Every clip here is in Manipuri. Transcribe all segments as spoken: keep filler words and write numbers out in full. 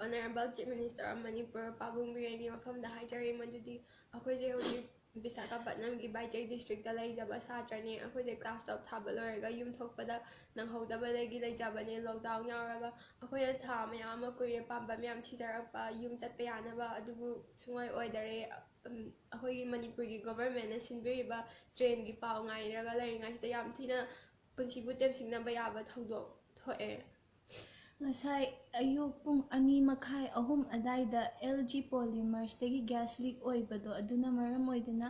Honorable Chief Minister of Manipur, ꯄꯥꯕꯨꯡ ꯕꯤꯔꯦꯟꯒꯤ ꯃꯐꯝꯗ ꯍꯥꯏꯖꯔꯤ꯫ ꯃꯗꯨꯗꯤ ꯑꯩꯈꯣꯏꯁꯦ ꯍꯧꯖꯤꯛ ꯕꯤꯁꯥꯈꯥꯄꯠꯅꯝꯒꯤ ꯕꯥꯏꯖꯩ districtꯇ ꯂꯩꯖꯕ ꯁꯥꯇ꯭ꯔꯅꯤ꯫ ꯑꯩꯈꯣꯏꯁꯦ class twelve ꯊꯥꯕ ꯂꯣꯏꯔꯒ ꯌꯨꯝ ꯊꯣꯛꯄꯗ ꯅꯪꯍꯧꯗꯕꯗꯒꯤ ꯂꯩꯖꯕꯅꯦ꯫ Lockdown ꯌꯥꯎꯔꯒ ꯑꯩꯈꯣꯏꯅ ꯊꯥ ꯃꯌꯥꯝ ꯑꯃ ꯀꯨꯏꯔꯦ ꯄꯥꯝꯕ ꯃꯌꯥꯝ ꯊꯤꯖꯔꯛꯄ, ꯌꯨꯝ ꯆꯠꯄ ꯌꯥꯅꯕ, ꯑꯗꯨꯕꯨ ꯁꯨꯡꯑꯣꯏ ꯑꯣꯏꯗꯔꯦ꯫ ꯎꯝ, ꯑꯩꯈꯣꯏꯒꯤ ꯃꯅꯤꯄꯨꯔꯒꯤ governmentꯅ ꯁꯤꯟꯕꯤꯔꯤꯕ trainꯒꯤ ꯄꯥꯎ ꯉꯥꯏꯔꯒ ꯂꯩꯔꯤꯉꯩꯁꯤꯗ ꯌꯥꯝ ꯊꯤꯅ ꯄꯨꯟꯁꯤꯕꯨ ꯇꯦꯝꯁꯤꯡꯅꯕ ꯌꯥꯕ ꯊꯧꯗꯣꯛ ꯊꯣꯛꯑꯦ꯫ ꯉꯁꯥꯏ ꯑꯌꯨꯛ ꯄꯨꯡ ꯑꯅꯤ ꯃꯈꯥꯏ, ꯑꯍꯨꯝ ꯑꯗꯥꯏꯗ L G Polymersꯇꯒꯤ gas leak ꯑꯣꯏꯕꯗꯣ, ꯑꯗꯨꯅ ꯃꯔꯝ ꯑꯣꯏꯗꯨꯅ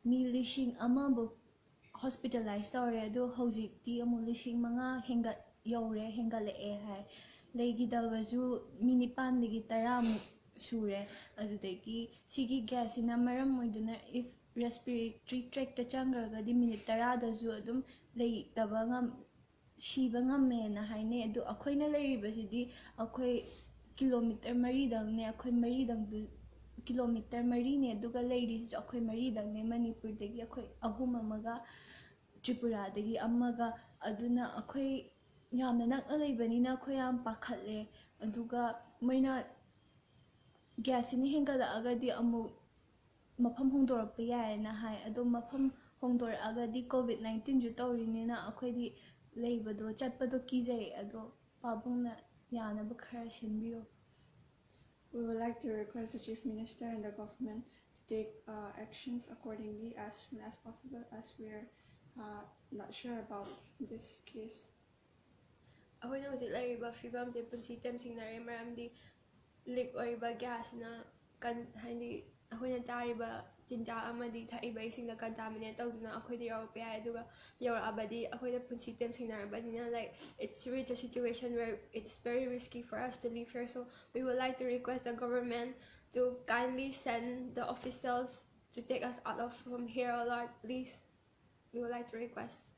ꯃꯤ ꯂꯤꯁꯤꯡ ꯑꯃꯃꯨꯛ hospitalize ꯇꯧꯔꯦ꯫ ꯑꯗꯣ ꯍꯧꯖꯤꯛꯇꯤ ꯑꯃꯨꯛ ꯂꯤꯁꯤꯡ ꯃꯉꯥ ꯍꯦꯟꯒꯠ ꯌꯧꯔꯦ, ꯍꯦꯟꯒꯠꯂꯛꯑꯦ ꯍꯥꯏ꯫ ꯂꯩꯈꯤꯗꯕꯁꯨ ꯃꯤ ꯅꯤꯄꯥꯟꯗꯒꯤ ꯇꯔꯥꯃꯨꯛ ꯁꯨꯔꯦ꯫ ꯑꯗꯨꯗꯒꯤ ꯁꯤꯒꯤ gasꯁꯤꯅ ꯃꯔꯝ ꯑꯣꯏꯗꯨꯅ if respiratory tractꯇ ꯆꯪꯈ꯭ꯔꯒꯗꯤ minute ꯇꯔꯥꯗꯁꯨ ꯑꯗꯨꯝ ꯂꯩꯇꯕ ꯉꯝ ꯁꯤꯕ ꯉꯝꯃꯦꯅ ꯍꯥꯏꯅꯩ꯫ ꯑꯗꯣ ꯑꯩꯈꯣꯏꯅ ꯂꯩꯔꯤꯕꯁꯤꯗꯤ ꯑꯩꯈꯣꯏ kilometre ꯃꯔꯤꯗꯪꯅꯦ, ꯑꯩꯈꯣꯏ ꯃꯔꯤꯗꯪꯗꯨ, kilometre ꯃꯔꯤꯅꯦ, ꯑꯗꯨꯒ ꯂꯩꯔꯤꯁꯤꯁꯨ ꯑꯩꯈꯣꯏ ꯃꯔꯤꯗꯪꯅꯦ꯫ ꯃꯅꯤꯄꯨꯔꯗꯒꯤ ꯑꯩꯈꯣꯏ ꯑꯍꯨꯝ ꯑꯃꯒ ꯇ꯭ꯔꯤꯄꯨꯔꯥꯗꯒꯤ ꯑꯃꯒ꯫ ꯑꯗꯨꯅ ꯑꯩꯈꯣꯏ ꯌꯥꯝꯅ ꯅꯛꯅ ꯂꯩꯕꯅꯤꯅ ꯑꯩꯈꯣꯏ ꯌꯥꯝ ꯄꯥꯈꯠꯂꯦ꯫ ꯑꯗꯨꯒ ꯃꯣꯏꯅ gasꯁꯤꯅ ꯍꯦꯟꯒꯠꯂꯛꯑꯒꯗꯤ ꯑꯃꯨꯛ ꯃꯐꯝ ꯍꯣꯡꯗꯣꯔꯛꯄ ꯌꯥꯏꯌꯦꯅ ꯍꯥꯏ꯫ ꯑꯗꯣ ꯃꯐꯝ ꯍꯣꯡꯗꯣꯔꯛꯑꯒꯗꯤ COVID nineteenꯁꯨ ꯇꯧꯔꯤꯅꯤꯅ ꯑꯩꯈꯣꯏꯗꯤ ꯂꯩꯕꯗꯣ, ꯆꯠꯄꯗꯣ ꯀꯤꯖꯩ꯫ ꯑꯗꯣ ꯄꯥꯕꯨꯡꯅ ꯌꯥꯅꯕ ꯈꯔ ꯁꯤꯟꯕꯤꯌꯣ꯫ We would like to request the Chief Minister and the government to take uh, actions accordingly as soon as possible, as we are uh, not sure about this case. ꯑꯩꯈꯣꯏꯅ ꯍꯧꯖꯤꯛ ꯂꯩꯔꯤꯕ ꯐꯤꯕꯝꯁꯦ ꯄꯨꯟꯁꯤ ꯇꯦꯝꯁꯤꯡꯅꯔꯦ, ꯃꯔꯝꯗꯤ leak ꯑꯣꯏꯔꯤꯕ gasꯅ ꯀꯟ ꯍꯥꯏꯗꯤ ꯑꯩꯈꯣꯏꯅ ꯆꯥꯔꯤꯕ ꯆꯤꯟꯖꯥꯛ ꯑꯃꯗꯤ ꯊꯛꯏꯕ ꯏꯁꯤꯡꯗ contaminate ꯇꯧꯗꯨꯅ ꯑꯩꯈꯣꯏꯗ ꯌꯧꯔꯛꯄ ꯌꯥꯏ꯫ ꯑꯗꯨꯒ ꯌꯧꯔꯛꯑꯕꯗꯤ ꯑꯩꯈꯣꯏꯗ ꯄꯨꯟꯁꯤ ꯇꯦꯝꯁꯤꯡꯅꯔꯕꯅꯤꯅ, like, it's reach a situation where it's very risky for us to live here. So we would like to request the government to kindly send the officials to take us out of from here, oh Lord, please. We would like to request.